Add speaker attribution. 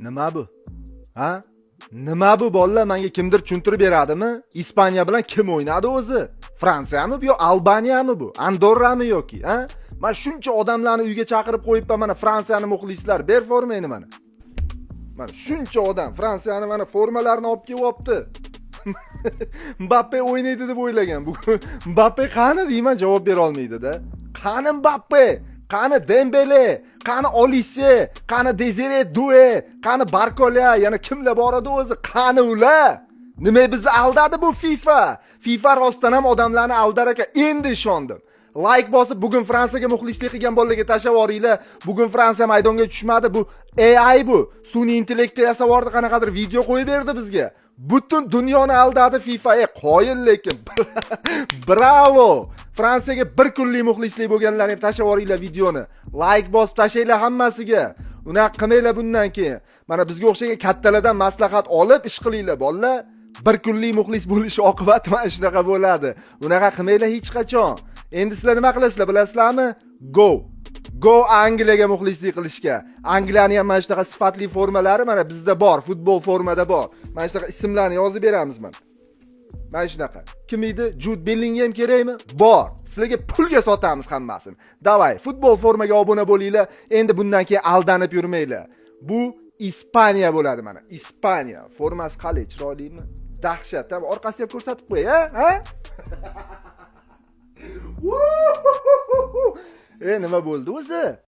Speaker 1: Nima bu, ha? Nima bu, bolalar? Menga kimdir tushuntirib beradimi? Ispaniya bilan kim o'ynadi o'zi? Fransiyami bu yo Albaniyami bu, Andorrami yoki, ha? Man shuncha odamlarni uyga chaqirib qo'yibman. Mana, Fransiyani muxlislar, ber formangni. Mana, mana, shuncha odam Fransiyani, mana, formalarini olib kelyapti. Mbappe o'ynaydi deb o'ylagan bugun. Mbappe qani deyman, javob bera olmaydi-da. Qani Mbappe? Qani Dembele? Qani Olise? Qani Dezire Due? Qani Barkola? Yana kimlar bor edi o'zi? Qani ular? Nima, bizni aldadi bu FIFA? FIFA rostdan ham odamlarni aldar ekan. Endi ishondim. Layk bosib, bugun Fransiyaga muxlislik qilgan bolalarga tashlab yuboringlar. Bugun Fransiya maydonga tushmadi. Bu AI bu. Sun'iy intellektda yasab yubordi, qanaqadir video qo'yib berdi bizga. Butun dunyoni aldadi FIFA. E, qoyil lekin. Bravo! Fransiyaga bir kunlik muxlislik bo'lganlarni ham tashlab yuboringlar videoni. Layk bosib tashlanglar hammasiga. Unaqa qilmanglar bundan keyin. Mana bizga o'xshagan kattalardan maslahat olib ish qilinglar, bolalar. Bir kunlik muxlis bo'lish oqibati mana shunaqa bo'ladi. Unaqa qilmanglar hech qachon. Endi sizlar nima qilasizlar, bilasizlarmi? Go! Go Angliyaga muxlislik qilishga. Angliyani ham mana shunaqa sifatli formalari mana bizda bor, futbol formada bor. Mana shunaqa ismlarni yozib beramiz mana. Mana shunaqa. Kim edi? Jud Bellingham kerakmi? Bor. Sizlarga pulga sotamiz hammasini. Давай, futbol formaga obuna bo'linglar. Endi bundan keyin aldanib yurmanglar. Bu Ispaniya bo'ladi mana. Ispaniya formasi qalay, chiroylimi? Dahshat. Tam orqasini ham ko'rsatib qo'y, ha? Ha? E, nima bo'ldi o'zi?